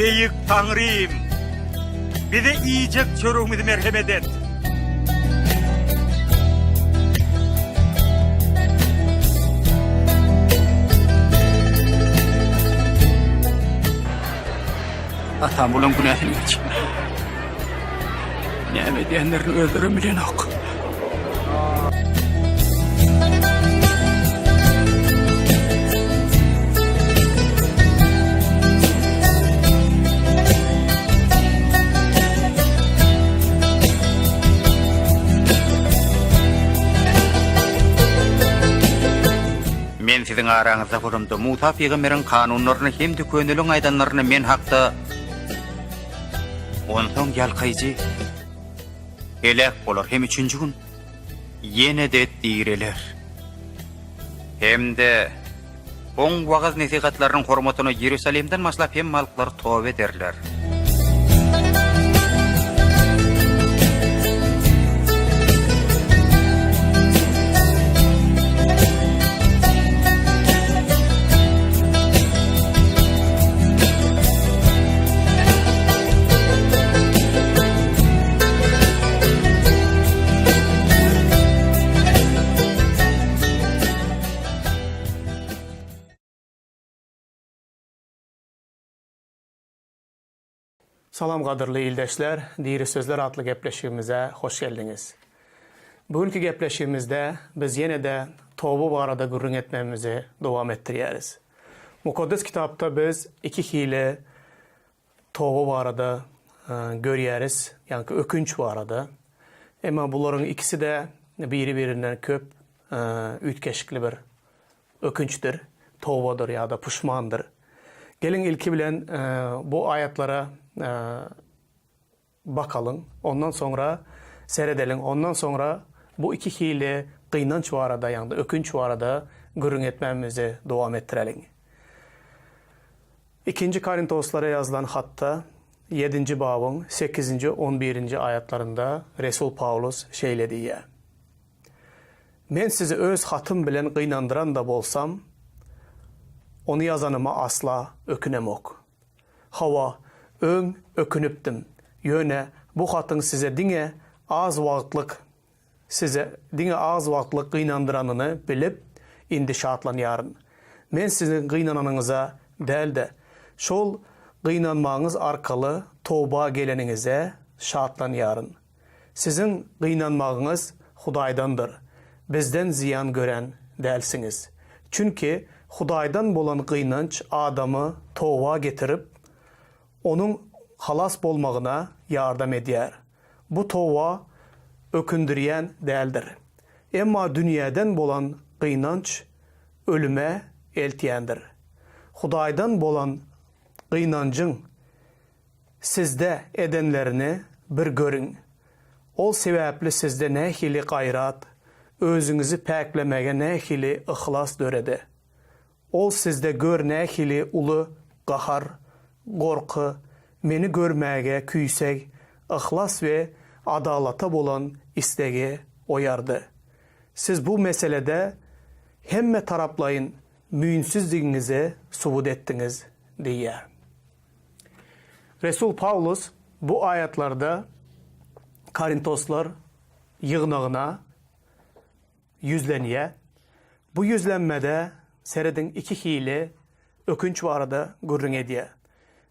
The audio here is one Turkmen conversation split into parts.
Beýik Taňrym! Bize iýjek çöregimizi merhemet et! Atam bulaň günäsini geç. Näme edýänlerini özlerem bilenok. Men siziň araňyzda bolamda, Musa pygamberiň kanunlaryny hem-de köneliň aýdanlaryny men hakda Onsoň ýalkaýjy heläk bolar hem üçünji gün ýene-de direler. Hem-de oň wagyz-nesihatlarynyň hormatyna Iýerusalimden başlap hemme halklar toba ederler. Salam gadyrly ildeşler, Diri sözler atly gepleşigimize hoş geldiňiz. Bu günki gepleşigimizde biz ýene-de toba barada gürrüň etmegimizi dowam etdirýäris. Mukaddes Kitapda biz iki hili toba barada görýäris, ýagny ökünç barada. Emma bularyň ikisi-de biri-birinden köp üýtgeşikli bir ökünçdir, tobadyr ýa-da puşmandyr. Geliň ilki bilen bu aýatlara bakalyň, ondan soňra seredeliň, ondan soňra bu iki hili gynanç barada, ýagny ökünç barada gürrüň etmämizi dowam etdireliň. Ikinji Korintoslara ýazylan hatda ýedinji babyň sekizinji, on birinji aýatlarynda resul Pawlus şeýle diýýär, Men sizi öz hatym bilen gynandyran-da bolsam, ony ýazanyma asla ökünemok. Hawa, öň ökünipdim, ýöne bu hatyň size diňe az wagtlyk size diňe az wagtlyk gynandyranyny bilip, indi şatlanýaryn. Men siziň gynananyňyza däl-de, şol gynanmagyňyz arkaly toba geleniňize şatlanýaryn. Siziň gynanmagyňyz Hudaýdandyr, bizden zyýan gören dälsiňiz. Çünki Hudaýdan bolan gynanç adamy toba getirip, onuň halas bolmagyna ýardam edýär. Bu toba ökündirýän däldir. Emma dünýäden bolan gynanç ölüme eltýändir. Hudaýdan bolan gynanjyň Sizde edenlerini bir görüň. Ol sebäpli sizde nähili gaýrat, özüňizi päklemäge nähili yhlas döredi. Ol sizde gör nähili uly gahar, gorky, meni görmäge küýseg, yhlas we adalata bolan islegi oýardy. Siz bu meselede hemme taraplaýyn müýnsüzdigiňizi subut etdiňiz diýýär. Resul Pawlus bu aýatlarda Korintoslar ýygnagyna ýüzlenýär. Bu ýüzlenmede serediň iki hili ökünç barada gürrüň edýär.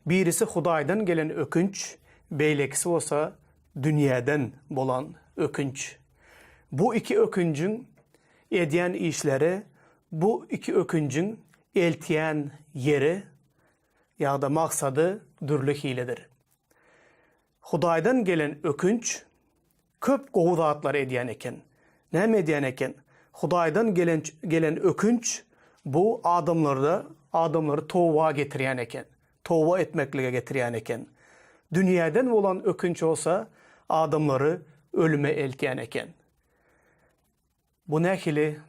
Birisi Hudaýdan gelen ökünç, beýlekisi bolsa dünýäden bolan ökünç. Bu iki ökünjiň edýän işleri, bu iki ökünjiň eltýän ýeri ýa-da maksady dürli hilidir. Hudaýdan gelen ökünç köp gowy zatlar edýän eken. Näme edýän eken? Hudaýdan gelen gelen ökünç bu adamlarda adamlary toba getirýän eken. Toba etmeklige getirýän eken. Dünýäden bolan ökünç bolsa adamlary ölüme eltýän eken. Bu nähili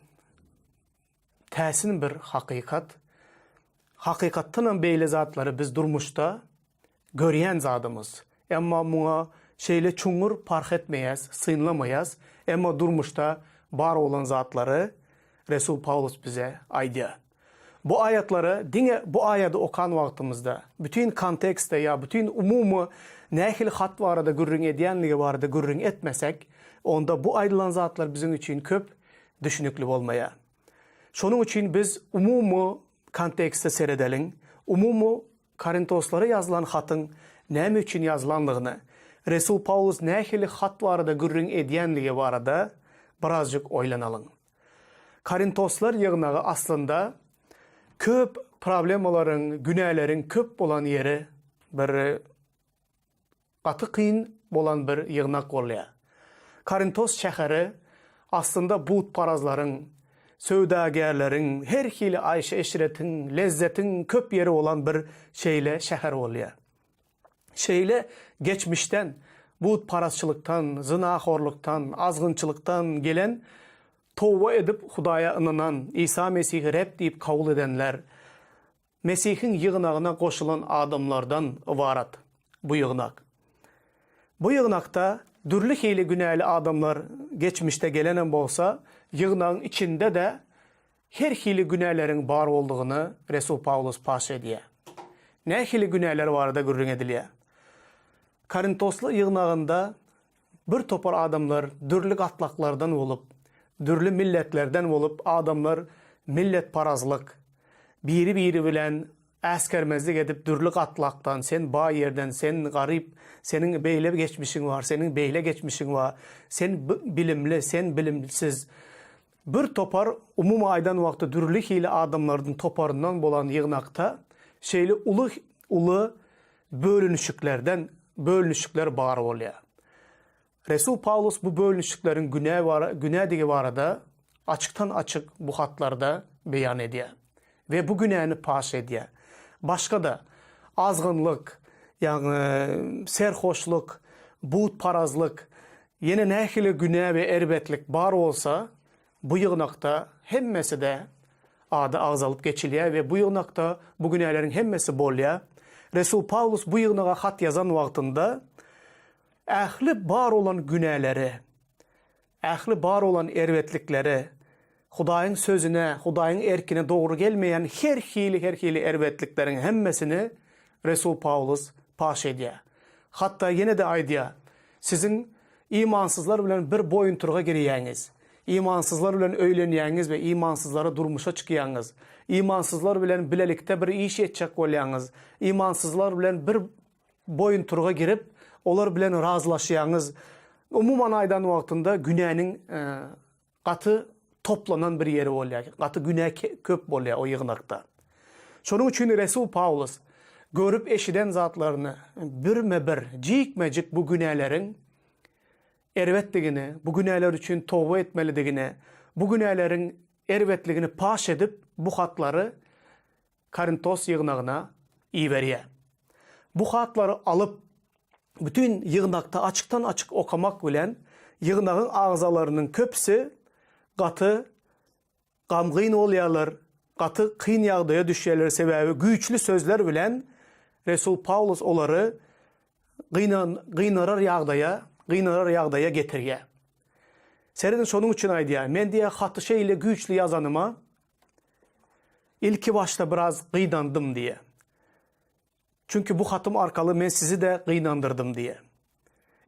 täsin bir hakykat. Hakykatdanam beýle zatlary biz durmuşda görýän zadymyz. Emma muňa şeýle çuňňur parh etmeýäs, synlamaýas. Emma durmuşda bar bolan zatlary Resul Pawlus bize aýdýar. Bu aýatlary diňe bu aýady okan wagtymyzda, bütin kontekstde ýa bütin umumy nähili hat barada gürrüň edýänligi barada gürrüň etmesek, onda bu aýdylan zatlar biziň üçin köp düşünikli bolmaýar. Şonuň üçin biz umumy kontekstde seredeliň, umumy Korintoslara ýazylan hatyň näme üçin ýazylandygyny, resul Pawlus nähili hat barada gürrüň edýänligi barada birazjyk oýlanalyň. Korintoslar ýygnagy aslynda köp problemalaryň, günäleriň köp bolan ýeri bir gaty kyn bolan bir ýygnak bolýar. Korintos şäheri aslynda butparazlaryň, söwdagärleriň, her hili aýşy-eşretiň, lezzetiň köp ýeri bolan bir şeýle şäher bolýar. Şeýle geçmişden, butparazçylykdan, zynahorlukdan, azgynçylykdan gelen, toba edip Hudaýa ynanan, Isa Mesihi Reb diýip kabul edenler, Mesihiň ýygnagyna goşulan adamlardan ybarat bu ýygnak. Bu ýygnakda dürli hili günäli adamlar geçmişde gelenem bolsa, ýygnagyň içinde-de her hili günäleriň bar boldugyny resul Pawlus paş edýär. Nähili günäler barada gürrüň edilýär? Korintosly ýygnagynda Bir topar adamlar dürli gatlaklardan bolup, dürli milletlerden bolup adamlar milletparazlyk, biri-biri bilen äsgermezlik edip dürli gatlakdan sen baý ýerden sen garyp, seniň beýle geçmişiň bar, seniň beýle geçmişiň bar, sen bilimli, sen bilimsiz bir topar umumy aýdan wagty dürli hili adamlardyň toparyndan bolan ýygnakda şeýle uly uly bölünişiklerden bölünişikler bar bolýar. Resul Pawlus bu bölünişikleriň günä bar günädigi barada açykdan açyk bu hatlarda beýan edýär we bu günäni paş edýär. Başga-da azgynlyk, ýagny serhoşlyk, butparazlyk, ýene nähili günä we erbetlik bar bolsa, bu ýygnakda hemmesi-de ady agzalyp geçilýär we bu ýygnakda bu günäleriň hemmesi bolýar. Resul Pawlus bu ýygnaga hat ýazan wagtynda ähli bar bolan günäleri, ähli bar bolan erbetlikleri, Hudaýyň sözüne, Hudaýyň erkine dogry gelmeýän her hili-her hili erbetlikleriň hemmesini resul Pawlus paş edýär. Hatda ýene-de aýdýar, Siziň imansyzlar bilen bir boýuntyryga girýäňiz. Imansyzlar bilen öýlenýäňiz we imansyzlara durmuşa çykýaňyz. Imansyzlar bilen bilelikde bir iş etjek bolýaňyz. Imansyzlar bilen bir boýuntyryga girip, olar bilen razylaşýaňyz. Umuman aýdan wagtynda günäniň gaty toplanan bir ýeri bolýar. Gaty günä köp bolýar o ýygnakda. Şonuň üçin resul Pawlus görüp eşiden zatlaryny birme-bir, jikme-jik bu günäleriň erbetdigini, bu günäler üçin toba etmelidigini, bu günäleriň erbetligini paş edip, bu hatlary Korintos ýygnagyna iberýär. Bu hatlary alyp, bütin ýygnakda açykdan-açyk okamak bilen, ýygnagyň agzalarynyň köpüsi gaty gamgyn bolýarlar, gaty kyn ýagdaýa düşýärler, sebäbi güýçli sözler bilen resul Pawlus olary gynarar ýagdaýa, gynarar ýagdaýa getirýär. Serediň, şonuň üçin aýdýar, men diýýär, haty şeýle güýçli ýazanyma ilki başda biraz gynandym diýýär. Çünki bu hatym arkaly men sizi-de gynandyrdym diýýär.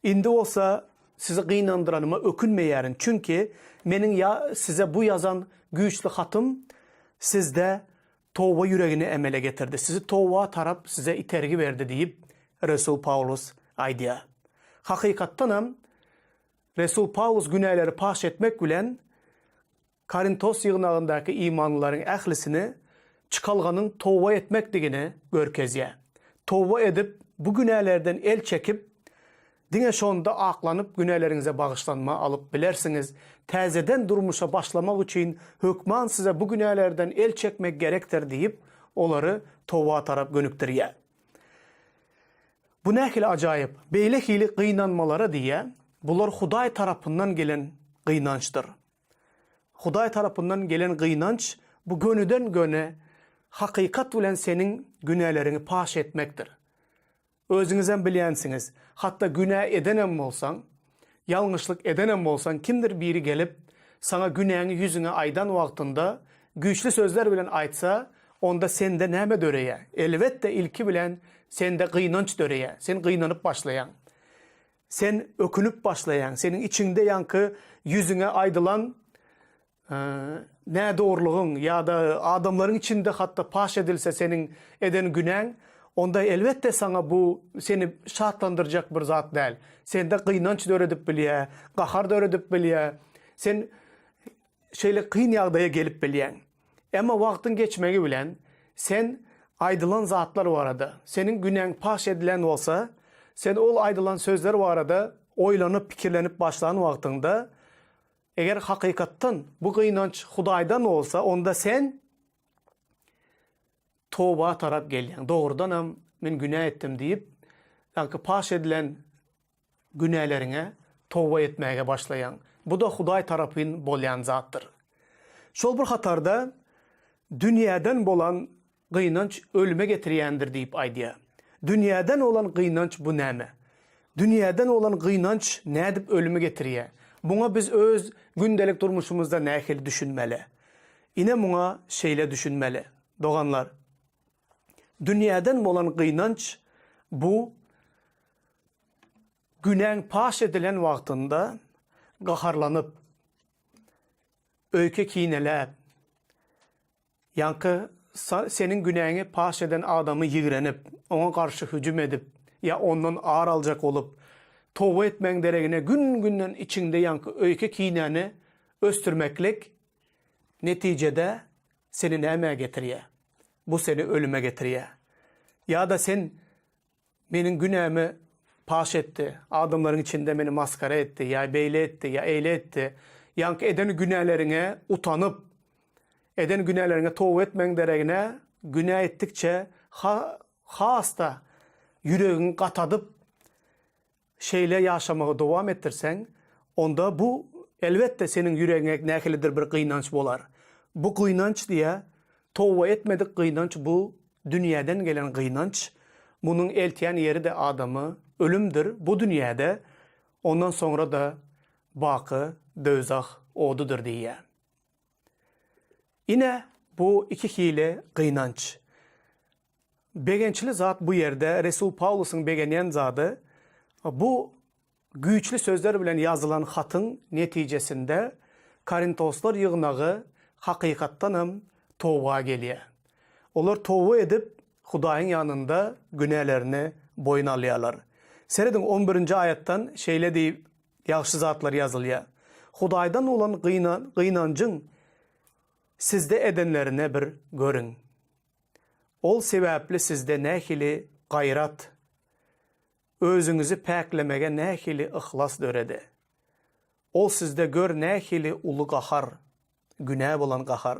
Indi bolsa sizi gynandyranyma ökünmeýärin, çünki meniň ýa size bu ýazan güýçli hatym sizde toba ýüregini emele getirdi, sizi toba tarap size itergi berdi diýip, resul Pawlus aýdýar. Hakykatdanam, resul Pawlus günäleri paş etmek bilen, Korintos ýygnagyndaky imanlylaryň ählisini çykalganyň toba etmekdigini görkezýär. Toba edip, bu günälerden el çekip, diňe şonda aklanyp günäleriňize bagyşlanma alyp bilersiňiz. Täzeden durmuşa başlamak üçin hökman size bu günälerden el çekmek gerekdir diýip, olary toba tarap gönükdirýär. Bu nähili ajaýyp! Beýle hili gynanmalara diýýär, bular Hudaý tarapyndan gelen gynançdyr. Hudaý tarapyndan gelen gynanç bu gönüden-göni hakykat bilen seniň günäleriňi paş etmekdir. Özüňizem bilýänsiňiz, hatda günä edenem bolsaň, ýalňyşlyk edenem bolsaň kimdir biri gelip, saňa günäňi ýüzüňe aýdan wagtynda güýçli sözler bilen aýtsa, onda sende näme döreýär? Elbetde, ilki bilen sende gynanç döreýär. Sen gynanyp başlaýaň. Sen ökünip başlaýaň. Seniň içiňde ýaňky ýüzüňe aýdylan nädogrulygyň ýa-da adamlaryň içinde hatda paş edilse seniň eden günäň, onda elbetde saňa bu seni şatlandyrjak bir zat däl. Sende gynanç döredip bilýär, gahar döredip bilýär. Sen şeýle kyn ýagdaýa gelip bilýäň. Emma wagtyň geçmegi bilen sen aýdylan zatlar barada, seniň günäň paş edilen bolsa, sen ol aýdylan sözler barada oýlanyp, pikirlenip başlan wagtyňda, Eger hakykatdan bu gynanç Hudaýdan bolsa, onda sen toba tarap gelýäň. Dogrudanam, men günä etdim diýip, ýaňky paş edilen günäleriňe toba etmäge başlaýaň. Bu-da Hudaý tarapyn bolýan zatdyr. Şol bir hatarda dünýäden bolan Gynanç ölüme getirýändir diýip aýdýar. Dünýäden bolan gynanç bu näme? Dünýäden bolan gynanç nädip ölümi getirýär? Muňa biz öz gündelik durmuşymyzda nähili düşünmeli? Ine muňa şeýle düşünmeli, doganlar. Dünýäden bolan gynanç bu günäň paş edilen wagtynda gaharlanyp, öýke-kineläp, Ýaňky seniň günäňi paş eden adamy ýigrenip, oňa garşy hüjüm edip ýa ondan ar aljak bolup, toba etmegiň deregine gün-günden içiňde ýaňky öýke-kinäni ösdürmeklik netijede seni nämä getirýär? Bu seni ölüme getirýär. Ýa-da sen Meniň günämi paş etdi, adamlaryň içinde meni masgara etdi, ýa beýle etdi, ýa eýle etdi. Ýaňky eden günäleriňe utanyp, eden günäleriňe toba etmegiň deregine, günä etdikçe has-da ýüregiňi gatadyp, Şeýle ýaşamagy dowam etdirseň, onda bu, elbetde, seniň ýüregiňe nähilidir bir gynanç bolar. Bu gynanç diýä, toba etmedik gynanç bu dünýäden gelen gynanç. Munuň eltýän ýeri-de adamy ölümdir bu dünýäde, ondan soňra-da baky döwzah odudyr diýýär. Ine, bu iki hili gynanç. Begençli zat bu ýerde resul Pawlusyň begenýän zady, bu güýçli sözler bilen ýazylan hatyň netijesinde Korintoslar ýygnagy hakykatdanam toba gelýär. Olar toba edip, Hudaýyň ýanynda günälerini boýun alýarlar. Serediň, on birinji aýatdan şeýle diýip ýagşy zatlar ýazylýar, Hudaýdan bolan gynanjyň sizde edenlerine bir görüň. Ol sebäpli sizde nähili gaýrat, özüňizi päklemege nähili yhlas döredi. Ol sizde gör nähili uly gahar, günä bolan gahar,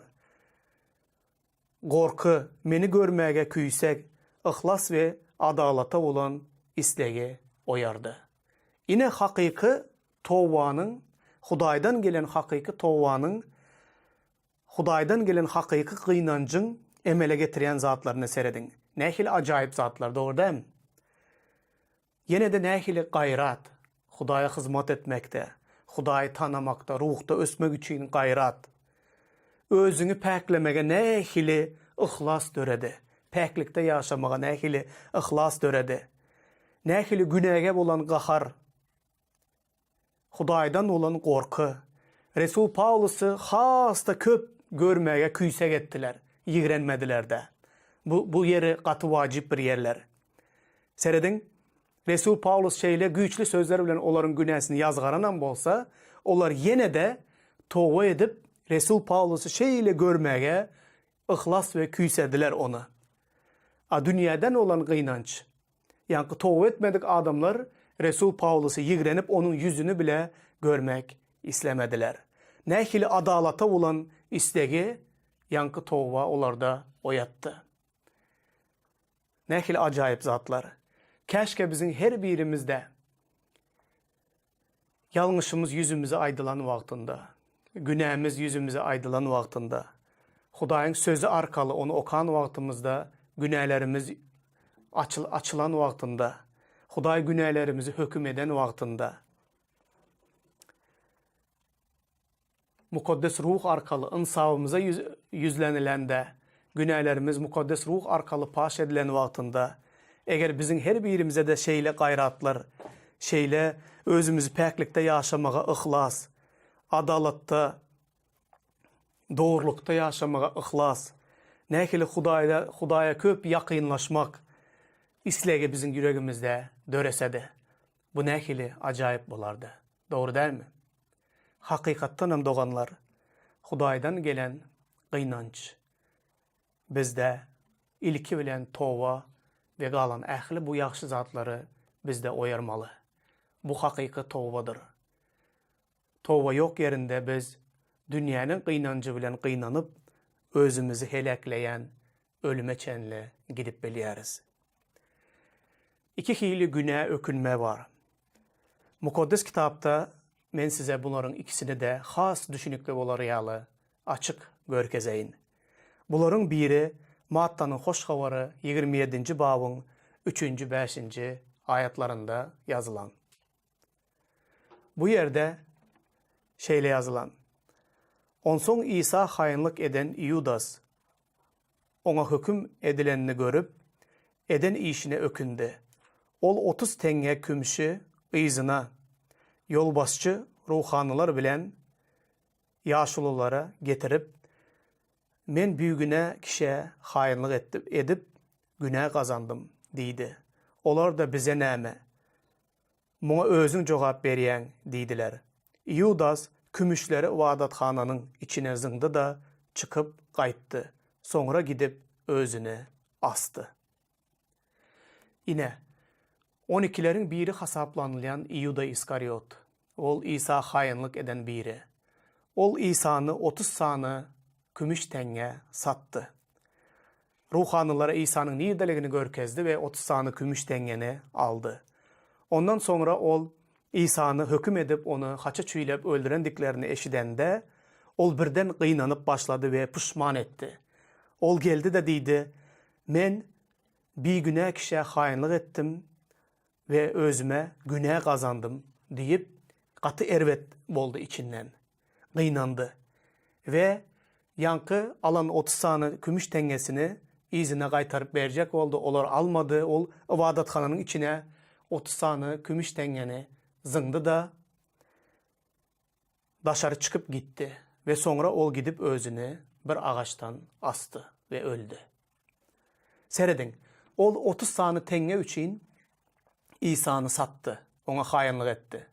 gorky, meni görmäge küýseg, yhlas we adalata bolan islegi oýardy. Ine hakyky tobanyň, Hudaýdan gelen hakyky tobanyň Hudaýdan gelen hakyky gynanjyň emele getirýän zatlaryna serediň. Nähili ajaýyp zatlar, dogry dälmi? Ýene-de nähili gaýrat, Hudaýa hyzmat etmekde, Hudaýy tanamakda, ruhda ösmek üçin gaýrat. Özüňi päklemege nähili yhlas döredi. Päklikde ýaşamaga nähili yhlas döredi. Nähili günäge bolan gahar. Hudaýdan bolan gorky resul Pawlusy has-da köp görmäge küýseg etdiler, ýigrenmediler-de. Bu, bu ýeri gaty wajyp bir ýerler. Serediň, resul Pawlus şeýle güýçli sözler bilen olaryň günäsini ýazgaranam bolsa, olar ýene-de toba edip, resul Pawlusy şeýle görmäge yhlas we küýsediler ony. A dünýäden bolan gynanç, Ýaňky toba etmedik adamlar resul Pawlusy ýigrenip onuň ýüzüni bile görmek islemediler. Nähili adalata bolan islegi ýaňky toba olarda oýatdy. Nähili ajaýyp zatlar. Käşgä biziň her birimizde Ýalňyşymyz ýüzümize aýdylan wagtynda, günämiz ýüzümize aýdylan wagtynda, Hudaýyň Sözi arkaly ony okan wagtymyzda günälerimiz açyl açylan wagtynda, Hudaý günälerimizi höküm eden wagtynda, Mukaddes Ruh arkaly ynsabymyza ýüzlenilende. Günälerimiz Mukaddes Ruh arkaly paş edilen wagtynda, eger biziň her birimize-de şeýle gaýratlar, şeýle özümizi päklikde ýaşamaga yhlas, adalatda, dogrulykda ýaşamaga yhlas, nähili Hudaýda, Hudaýa köp ýakynlaşmak islegi biziň ýüregimizde döresedi, bu nähili ajaýyp bolardy. Dogry dälmi? Hakykatdanam doganlar, Hudaýdan gelen gynanç bizde ilki bilen toba we galan ähli bu ýagşy zatlary bizde oýarmaly. Bu hakyky tobadyr. Toba ýok ýerinde biz dünýäniň gynanjy bilen gynanyp, özümizi heläkleýän ölüme çenli gidip bilýäris. Iki hili günä ökünme bar. Mukaddes Kitapda men size bularyň ikisini-de has düşünikli bolar ýaly açyk görkezeýin. Bularyň biri Mattanyň Hoş Habary 27-nji babyň üçünji-bäşinji aýatlarynda ýazylan. Bu ýerde şeýle ýazylan, Onsoň Isa haýynlyk eden Iudas oňa höküm edilenini görüp, eden işine ökündi. Ol 30 teňňe kümşi yzyna, ýolbaşçy ruhanylar bilen ýaşululara getirip, Men bigünä kişä haýynlyk edip, günä gazandym diýdi. Olar-da, Bize näme? Muňa özüň jogap berýäň diýdiler. Iudas kümüşleri ybadathananyň içine zyňdy-da, çykyp gaýtdy. Soňra gidip, özüni asdy. Ine, on ikileriň biri hasaplanylýan Iuda Iskariot. Ol Isa haýynlyk eden biri. Ol Isany 30 sany kümüş teňňä satdy. Ruhanylara Isanyň nirdeligini görkezdi we 30 sany kümüş teňňeni aldy. Ondan soňra ol Isany höküm edip, ony haça çüýläp öldürendiklerini eşidende, ol birden gynanyp başlady we puşman etdi. Ol geldi-de diýdi, Men bigünä kişä haýynlyk etdim we özüme günä gazandym diýip, gaty erbet boldy içinden. Gynandy we ýaňky alan 30 sany kümüş teňňesini yzyna gaýtaryp berjek boldy, olar almady, ol ybadathananyň içine 30 sany kümüş teňňeni zyňdy-da, daşary çykyp gitdi we soňra ol gidip özüni bir agaçdan asdy we öldi. Serediň, ol 30 sany teňňe üçin Isany satdy, oňa haýynlyk etdi.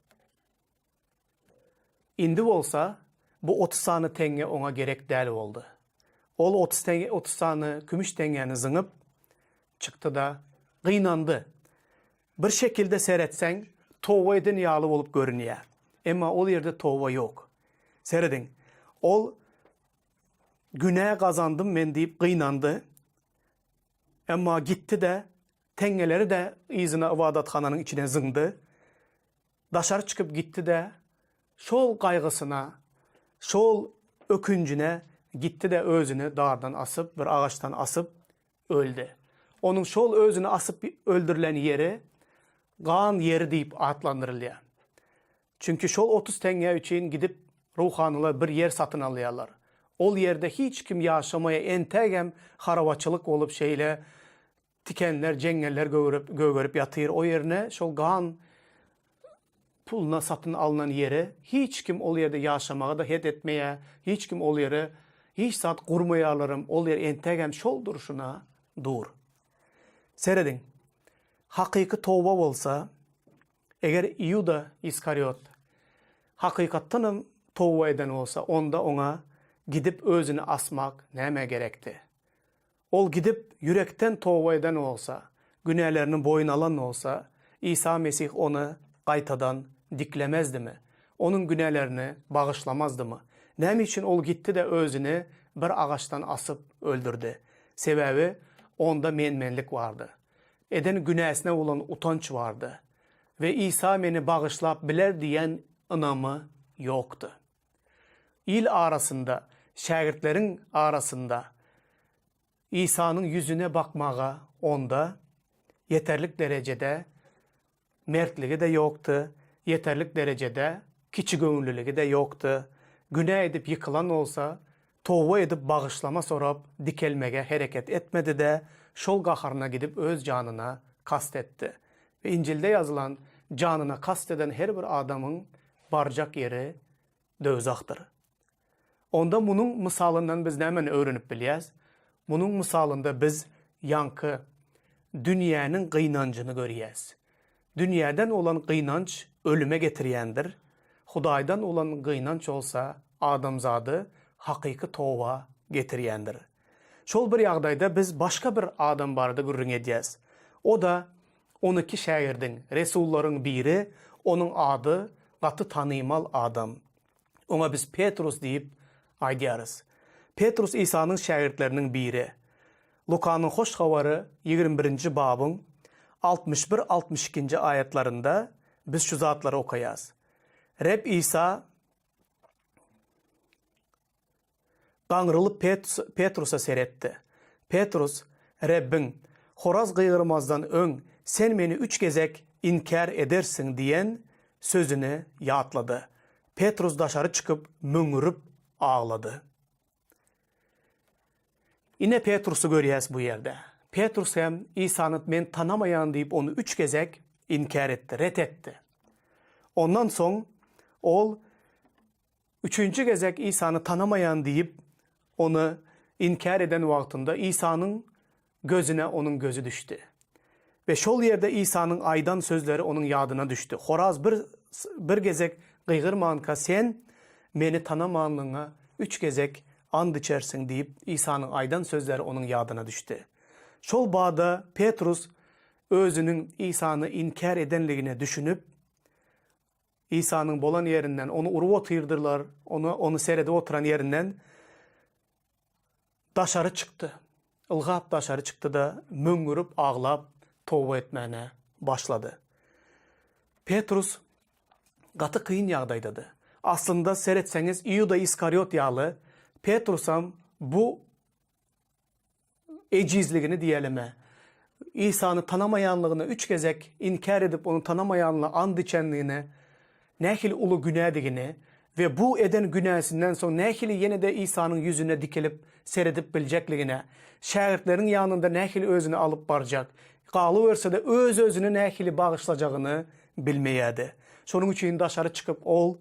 Indi bolsa bu 30 sany teňňe oňa gerek däl boldy. Ol 30 teňňe, 30 sany kümüş teňňäni zyňyp çykdy-da, gynandy. Bir şekilde seretseň, toba eden ýaly bolup görünýär. Emma ol ýerde toba ýok. Serediň, ol günä gazandym men diýip gynandy. Emma gitdi-de, teňňeleri-de yzyna ybadathananyň içine zyňdy. Daşary çykyp gitdi-de, şol gaýgysyna, şol ökünjine gitdi-de özüni dardan asyp, bir agaçdan asyp öldi. Onuň şol özüni asyp öldürilen ýeri Gan ýeri diýip atlandyrylýar. Çünki şol 30 teňňe üçin gidip ruhanylar bir ýer satyn alýarlar. Ol ýerde hiç kim ýaşamaýar, entägem harabaçylyk bolup şeýle Tikenler, jeňňeller gögerip, gögerip ýatyr. O ýerine şol gan puluna satyn alnan ýere hiç kim ol ýerde ýaşamaga-da het etmeýär, hiç kim ol ýere hiç zat gurmaýarlaram, ol ýer entägem şol durşuna dur. Serediň, hakyky toba bolsa, eger Iuda Iskariot hakykatdanam toba eden bolsa, onda oňa gidip özüni asmak nämä gerekdi? Ol gidip, ýürekden toba eden bolsa, günälerini boýun alan bolsa, Isa Mesih ony gaýtadan diklemezdimi? Onuň günälerini bagyşlamazdymy? Näme üçin ol gitdi-de özüni bir agaçdan asyp öldürdi? Sebäbi onda men-menlik bardy. Eden günäsine bolan utanç bardy we Isa meni bagyşlap biler diýen ynamy ýokdy. Il arasynda, şägirtleriň arasynda Isanyň ýüzüne bakmaga onda ýeterlik derejede mertligi-de ýokdy, ýeterlik derejede kiçigöwünliligi-de ýokdy. Günä edip ýykylan bolsa, Toba edip bagyşlama sorap dikelmege hereket etmedi-de, şol gaharyna gidip öz janyna kast etdi. We Injilde ýazylan janyna kast eden her bir adamyň barjak ýeri döwzahdyr. Onda munuň mysalyndan biz nämeni öwrenip bilýäs? Munuň mysalynda biz ýaňky dünýäniň gynanjyny görýäs. Dünýäden bolan gynanç ölüme getirýändir, Hudaýdan bolan gynanç bolsa adamzady hakyky toba getirýändir. Şol bir ýagdaýda biz başga bir adam barada gürrüň edýäs. O-da 12 şägirdiň, resullaryň biri, onuň ady gaty tanymal adam. Oňa biz Petrus diýip aýdýarys. Petrus Isanyň şägirtleriniň biri. Lukanyň Hoş Habary 21-nji babyň 61, 62-nji aýatlarynda biz şu zatlary okaýas. Reb Isa Gaňrylyp Petrusa seretdi. Petrus, Rebbiň, Horaz gygyrmazdan öň sen meni üç gezek inkär edersiň diýen sözüni ýatlady. Petrus daşary çykyp, möňňürip aglady. Ine Petrusy görýäs bu ýerde. Petrus hem Isany men tanamaýan diýip ony üç gezek inkär etdi, ret etdi. Ondan soň ol Üçünji gezek Isany tanamaýan diýip, ony inkär eden wagtynda Isanyň gözüne onuň gözi düşdi. We şol ýerde Isanyň aýdan sözleri onuň ýadyna düşdi, Horaz bir bir gezek gygyrmanka sen Meni tanamanlygyňa üç gezek and içersiň diýip, Isanyň aýdan sözleri onuň ýadyna düşdi. Şol bada Petrus özüniň Isany inkär edenligine düşünip, Isanyň bolan ýerinden, ony urup otyrdyrlar, ony, ony seredip oturan ýerinden daşary çykdy. Ylgap daşary çykdy-da, möňňürip aglap, toba etmäne başlady. Petrus gaty kyn ýagdaýdady. Aslynda seretseňiz, Iuda Iskariot ýaly, Petrusam bu ejizligini diýelime, Isany tanamaýanlygyny üç gezek inkär edip ony tanamaýanlygyna and içendigini, nähili uly günädigini we bu eden günäsinden soň nähili ýene-de Isanyň ýüzüne dikelip seredip biljekligine, şägirtleriň ýanynda nähili özüni alyp barjak, galyberse-de öz-özüni nähili bagyşlajagyny bilmeýärdi. Şonuň üçin daşary çykyp ol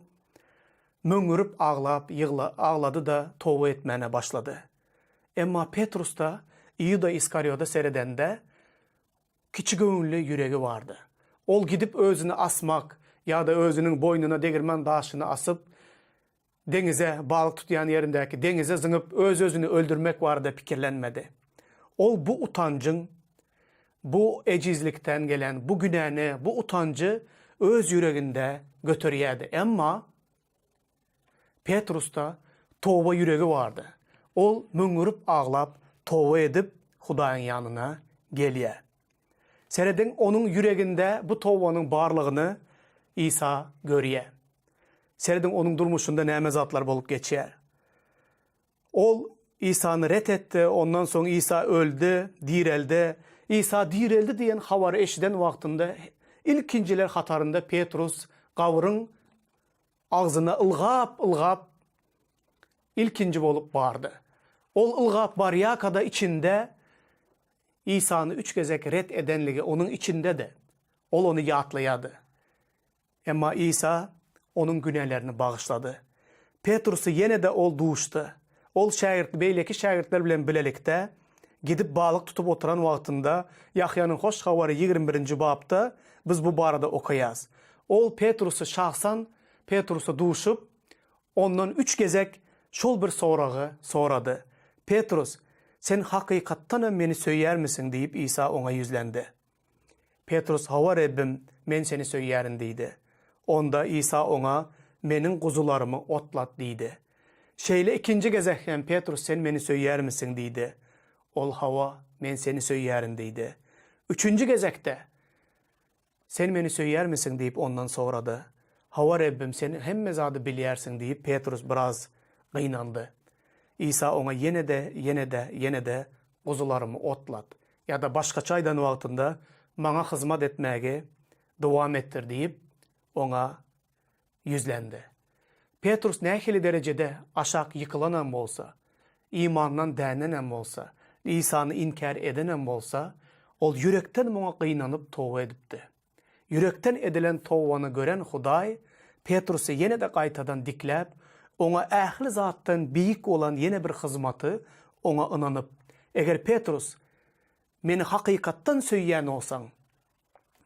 möňňürip aglap ýygla aglady-da toba etmäne başlady. Emma Petrusda Iuda Iskarioda seredende kiçigöwünli ýüregi bardy. Ol gidip özüni asmak ýa-da özüniň boýnuna degirmen daşyny asyp, deňize, balyk tutýan ýerindäki deňize zyňyp öz-özüni öldürmek barada pikirlenmedi. Ol bu utanjyň, bu ejizlikden gelen bu günäni, bu utanjy öz ýüreginde göterýärdi. Emma Petrusda toba ýüregi bardy. Ol möňňürip aglap, toba edip, Hudaýyň ýanyna gelýär. Serediň, onuň ýüreginde bu tobanyň barlygyny Isa görýär. Serediň, onuň durmuşynda näme zatlar bolup geçýär. Ol Isany ret etdi, ondan soň Isa öldi, direldi. Isa direldi diýen habary eşiden wagtynda ilkinjiler hatarynda Petrus gabryň agzyna ylgap-ylgap ilkinji bolup bardy. Ol ylgap barýarka-da içinde Isany üç gezek ret edenligi onuň içindedi. Ol ony ýatlaýardy. Emma Isa onuň günälerini bagyşlady. Petrusy ýene-de ol duşdy. Ol şägirt beýleki şägirtler bilen bilelikde gidip balyk tutup oturan wagtynda, Ýahýanyň Hoş Habary 21-nji bapda biz bu barada okaýas. Ol Petrusy şahsan Petrusa duşup, ondan üç gezek şol bir soragy sorady. Petrus, sen hakykatdanam meni söýýärmisiň diýip Isa oňa ýüzlendi. Petrus, Hawa, Rebbim, men seni söýýärin diýdi. Onda Isa oňa, Meniň guzularymy otlat diýdi. Şeýle ikinji gezek hem Petrus, Sen meni söýýärmisiň diýdi. Ol, Hawa, men seni söýýärin diýdi. Üçünji gezekde, Sen meni söýýärmisiň diýip ondan sorady. Hawa, Rebbim, sen hemme zady bilýärsiň diýip Petrus biraz gynandy. Isa oňa ýene-de, ýene-de, ýene-de, Guzularymy otlat. Ýa-da başgaça aýdan wagtynda, Maňa hyzmat etmägi dowam etdir diýip, oňa ýüzlendi. Petrus nähili derejede aşak ýykylanam bolsa. imandan dänenem bolsa, Isany inkär edenem bolsa, ol ýürekden muňa gynanyp toba edipdi. Ýürekden edilen tobany gören Hudaý Petrusy ýene-de gaýtadan dikläp, oňa ähli zatdan beýik bolan ýene bir hyzmaty oňa ynanyp, Eger Petrus, Meni hakykatdan söýýän bolsaň,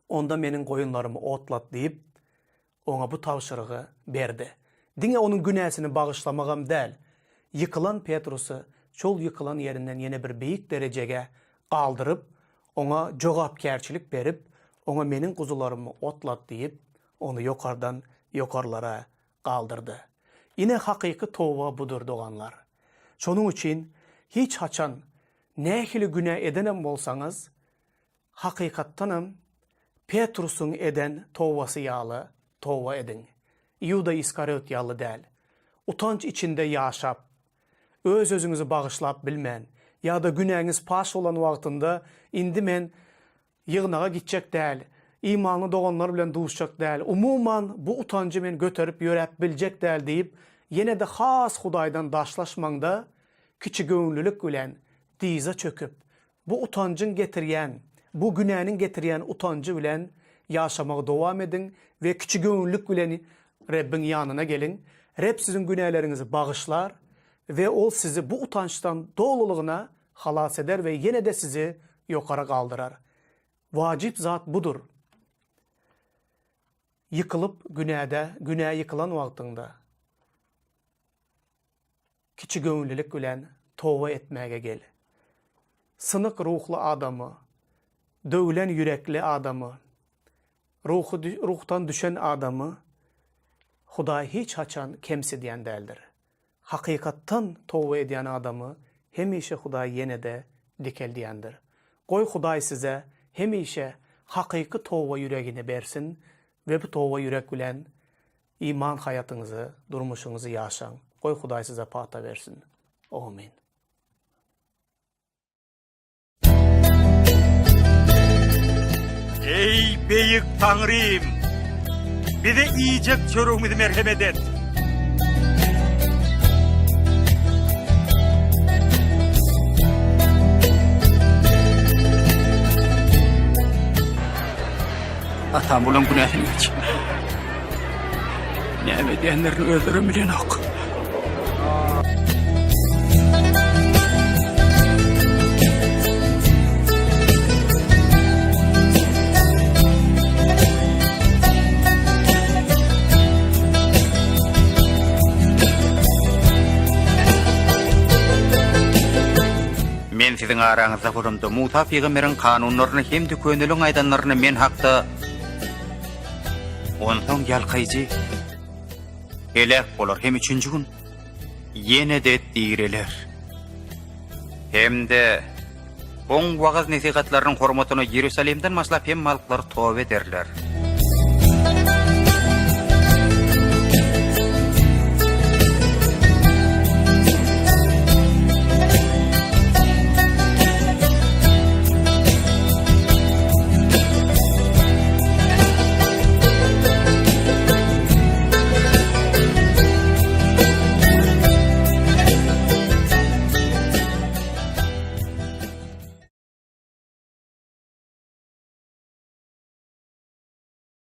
onda meniň goýunlarymy otlat diýip, oňa bu tabşyrygy berdi. Diňe onuň günäsini bagyşlamagam däl, ýykylan Petrusy şol ýykylan ýerinden ýene bir beýik derejege galdyryp, oňa jogapkärçilik berip, oňa meniň guzularymy otlat diýip, ony ýokardan ýokarlara galdyrdy. Ine hakyky toba budur doganlar. Şonuň üçin hiç haçan nähili günä edenem bolsaňyz, Hakykatdanam, Petrusyň eden tobasy ýaly toba ediň. Iuda Iskariot ýaly däl. Utanç içinde ýaşap, öz-özüňizi bagyşlap bilmän, ýa-da günäňiz paş bolan wagtynda indi men ýygnaga gitjek däl, imanly doganlar bilen duşjak däl, umuman, bu utanjy men göterip ýöräp biljek däl diýip, ýene-de has Hudaýdan daşlaşmaň-da, kiçigöwünlilik bilen dyza çöküp, Bu utanjyň getirýän, bu günäniň getirýän utanjy bilen ýaşamagy dowam ediň we kiçigöwünlik bilen Rebbiň ýanyna geliň. Reb siziň günäleriňizi bagyşlar we Ol sizi bu utançdan dolulygyna halas eder we ýene-de sizi ýokary galdyrar. Wajyp zat budur. Ýykylyp günäde, günä ýykylan wagtyňda, Kiçigöwünlilik bilen toba etmäge gel. Synyk ruhly adamy, döwlen ýürekli adamy, ruhy ruhdan düşen adamy Hudaý hiç haçan kemsidýän däldir. Hakykatdan toba edýän adamy hemişe Hudaý ýene-de dikeldýändir. Goý Hudaý size hemişe hakyky toba ýüregini bersin we bu toba ýürek bilen Iman haýatyňyzy, durmuşyňyzy ýaşaň. Goý Hudaý size pata bersin. Omyn. Eý, beýik Taňrym! Bize iýjek çöregimizi merhemet et! Atam bulaň günäsini geç. Näme edýänlerini özlerem bilenok. Men siziň araňyzda bolamda, Musa pygamberiň kanunlaryny hem-de köneliň aýdanlaryny men hakda Onsoň ýalkaýjy heläk bolar hem üçünji gün ýene-de direler. Hem-de Oň wagyz-nesihatlarynyň hormatyna Iýerusalimden başlap hemme halklar toba ederler.